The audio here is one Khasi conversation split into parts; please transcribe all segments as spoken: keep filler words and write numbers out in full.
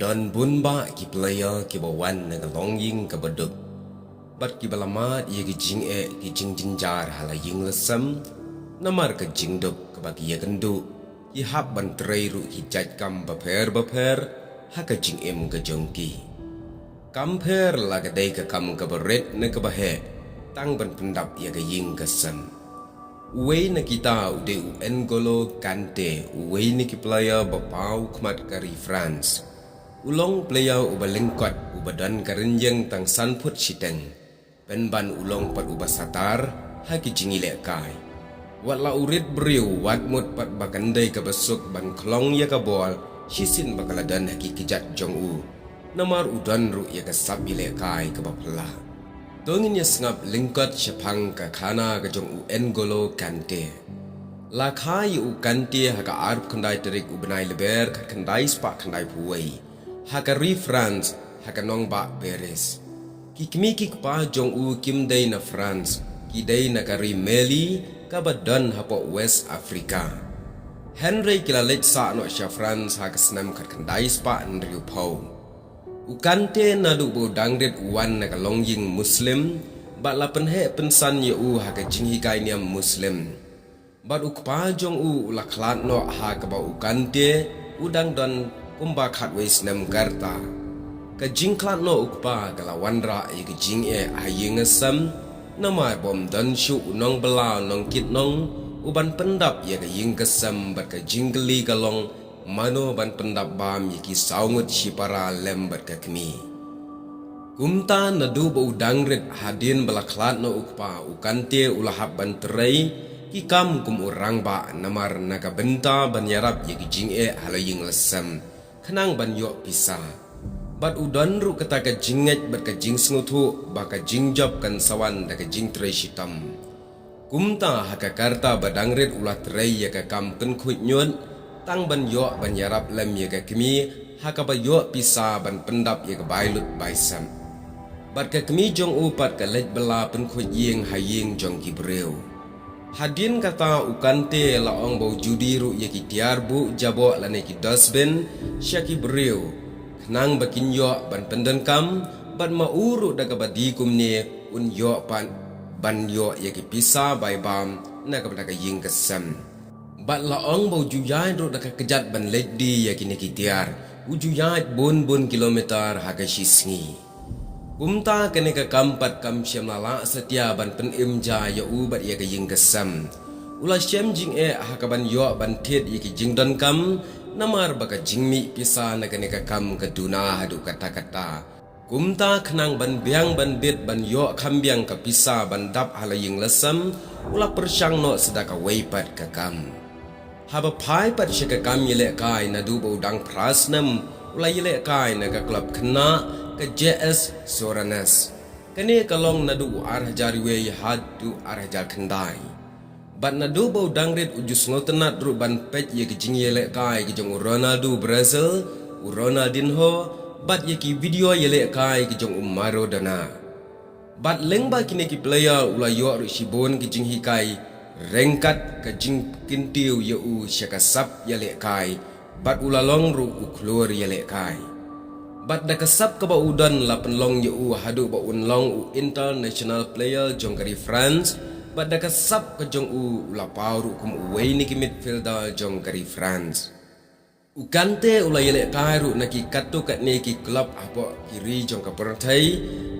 Don bun bah ki player kiba wan na ka longïing kaba duk bad kiba la mad ïa ki jingeh ki jingjynjar ha la ïing la sem, namar ka jingduk kaba ki ïakynduh, ki hap ban trei ruh ki jait kam bapher bapher ha ka jingim ka jong ki. Kam pher la ka dei ka kam kaba rit ne kaba heh, tang ban pyndap ïa ka ïing ka sem. Uwei na kita u dei u N'Golo Kante, uwei na ki player ba paw khmat ka ri France. U long player uba lyngkot, uba don ka rynïeng tang san phut shiteng. Pynban u long pat uba satar ha ki jingïalehkai. Wat la u rit briew, wat mut pat ba kan dei kaba suk ban khlong ïa ka bol shisien ba ka la don ha ki kjat jong u. Namar u don ruh ïa ka sap ïalehkai kaba phylla. To ngin ïa sngap lyngkot shaphang ka khana ka jong u N'Golo Kante. La kha ïa u Kante ha ka arphew khyndai tarik u bnai Lber khatkhyndai spah khyndai phew wei ha ka ri France, ha ka nongbah Paris. Ki kmie ki kpa jong u kim dei na France, ki dei na ka ri Mali kaba don hapoh West Africa. Hynrei ki la leit sah noh sha France ha ka snem khatkhyndai spah hynriew phew. U Kante naduh ba u dang rit u wan na ka longïing Muslim bad la pynheh pynsan ïa u ha ka jinghikai niam Muslim. Bad u kpa jong u u la khlad noh ha kaba u Kante u dang don kumba khatwei snem ka rta. Ka jingkhlad noh u kpa ka la wanrah ïa ka jingeh ha ïing ha sem, namar ba ym don shuh u nongbylla nongkit nong uban pyndap ïa ka ïing ka sem bad ka jingkylli ka long mano ban pyndap bam ïa ki saw ngut shipara lem bad ka kmie. Kumta naduh ba u dang rit hadien ba la khlad noh u kpa, u Kante u la hap ban trei ki kam kum u rangbah namar na ka bynta ban ïarap ïa ki jingeh ha la ïing la sem khnang ban ïoh pisa. Bad u don ruh kata ka jingngeit bad ka jingsngewthuh ba ka jingjop kan sa wan da ka jingtrei shitom. Kumta ha ka rta ba dang rit u la trei ïa ka kam pynkhuid ñiut tang ban ïoh ban ïarap lem ïa ka kmie ha kaba ïoh pisa ban pyndap ïa ka bai lut bai sem. Bad ka kmie jong u pat ka leit bylla pynkhuid ïing ha ïing jong ki briew. Hadien kata u Kante la ong ba u ju die ruh ïa ki tiar buh jaboh lane ki dustbin sha ki briew khnang ba kin ïoh ban pyndonkam, bad ma u ruh da kaba die kumne un ïoh pat ban ïoh ïa ki pisa bai bam na ka bynta ka ïing ka sem. Bad la ong ba u ju ïaid ruh da ka kjat ban leit die ïa kine ki tiar, u ju ïaid bun bun kilometer ha ka shi sngi. Kumta kane ka kam pat kam shym la lah satia ban pynim ja ïa u bad ïa ka ïing ka sem. U la shem jingeh ha kaban ïoh ban thied ïa ki jingdonkam, namar ba ka jingmih pisa na kane ka kam ka duna haduh katta katta. Kumta khnang ban biang ban bit ban ïoh kham biang ka pisa ban dap ha la ïing la sem, u la pyrshang noh sa da kawei pat ka kam. Haba phai pat sha ka kam ïalehkai, naduh ba u dang phra snem u la ïalehkai na ka klub khynnah ka J S Soranes. Kane ka long naduh u ar hajar wei haduh ar hajar khyndai. Bad naduh ba u dang rit u ju sngewtynnat ruh ban peit ïa ki jingïalehkai ki jong u Ronaldo Brazil, u Ronaldinho, bad ïa ki video ïalehkai ki jong u Maradona. Bad lyngba kine ki player u la ïoh ruh shibun ki jinghikai ryngkat ka jingkyntiew ïa u sha ka sap ïalehkai, bad u la long ruh u khlur ïalehkai. Bad da ka sap kaba u don la pynlong ïa u haduh ba un long u international player jong ka ri France, bad da ka sap ka jong u u la paw ruh kum uwei na ki midfielder jong ka ri France. U Kante u la ïalehkai ruh na ki katto katne ki klub hapoh ki ri jong ka pyrthei,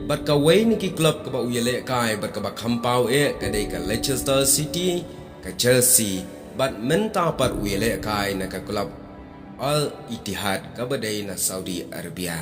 bad kawei na ki klub kaba u ïalehkai bad kaba kham paw eh ka dei ka Leicester City, ka Chelsea, bad mynta pat u ïalehkai na ka klub Al Ittihad kaba dei na Saudi Arabia.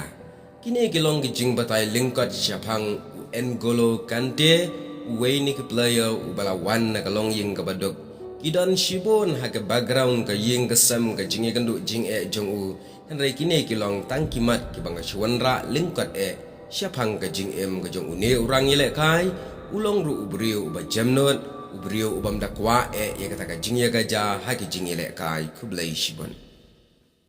Kine ki long ki jingbatai lyngkot shaphang u N'Golo Kante, uwei na ki player uba la wan na ka longïing kaba duk. Ki don shibun ha ka background ka ïing ka sem ka jingïakynduh jingeh jong u, hynrei kine ki long tang ki mat kiba nga shu wanrah lyngkot eh shaphang ka jingim ka jong une u rang ïalehkai. U long ruh u briew uba jemnud, u briew ubym da kwah eh ïa kata ka jingïakajia ha ki jingïalehkai. Khublei shibun.